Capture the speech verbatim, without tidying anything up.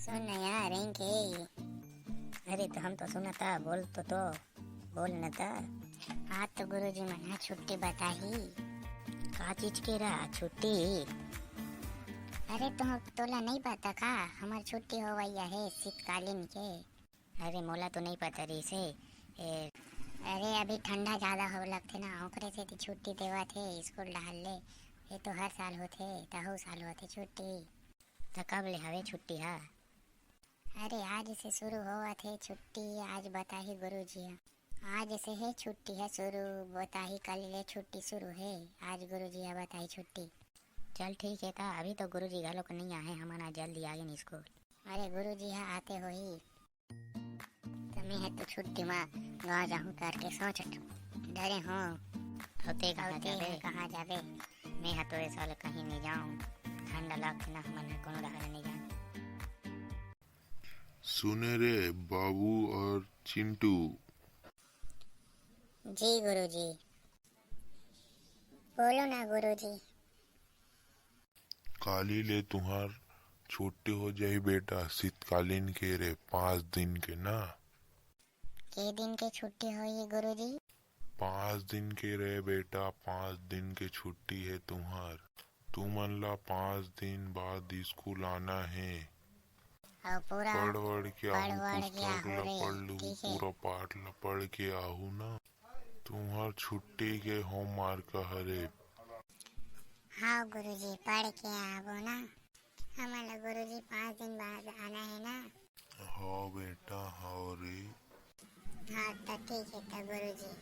सुन न यार, रिंकी। अरे तो हम तो सुनत हा, बोल तो, तो बोल न त। आज तो गुरुजी मन ह छुट्टी बताही। का चीज के रा छुट्टी? अरे तो तोला नहीं पता का, हमर छुट्टी होवइया हे शीतकालीन के। अरे मोला तो नहीं पता रहिस हे। ए, अरे अभी ठंडा ज्यादा हो लगथे ना, ओकरे सेती छुट्टी देवत हे स्कूल डहर ले। ये तो हर साल होथे, तहू साल होथे छुट्टी। त कब ले हवे छुट्टी हा? अरे आज से शुरू होवत हे छुट्टी, आज बताही गुरुजी ह। आज से हे छुट्टी ह शुरू, बताही काली ले छुट्टी शुरू हे, आज गुरुजी ह बताही छुट्टी। चल ठीक हे ता, अभी तो गुरुजी घलोक नहीं आहे, हमन आज जल्दी आ गेन स्कूल। अरे गुरुजी ह आते होही। त मैं ह तो छुट्टी मा गाँव जाहूँ करके सोचत डरे हों। अउ ते कहाँ अउ ते जाबे? ह कहाँ जाबे? मैं ह तो ए साल कहीं नहीं जाऊँ, ठंडा लागथे ना, हमन ह कोनो डहर नहीं जान। सुने रे बाबू और चिंटू। जी गुरुजी। बोलो ना गुरुजी। काली ले तुहार छुट्टी हो जाही बेटा, शीतकालीन के रे, पाँच दिन के ना। के दिन के छुट्टी होही गुरुजी? पाँच दिन के रे बेटा, पाँच दिन के छुट्टी हे तुहार। तुमन ला पाँच दिन बाद स्कूल आना हे। अउ पूरा पढ़ वढ़ के पढ़ आहू, वढ़ के पुस्तक आहू ला रे, पढ़ लहू, ठीक हे। पूरा पाठ ला पढ़ के आहू ना। तुहार छुट्टी के होमवर्क हरे। हाँ गुरुजी, पढ़ के आबो ना। हमन ला गुरुजी पाँच दिन बाद आना हे ना। हाँ बेटा, हाँ रे। हाँ त ठीक हे त गुरुजी।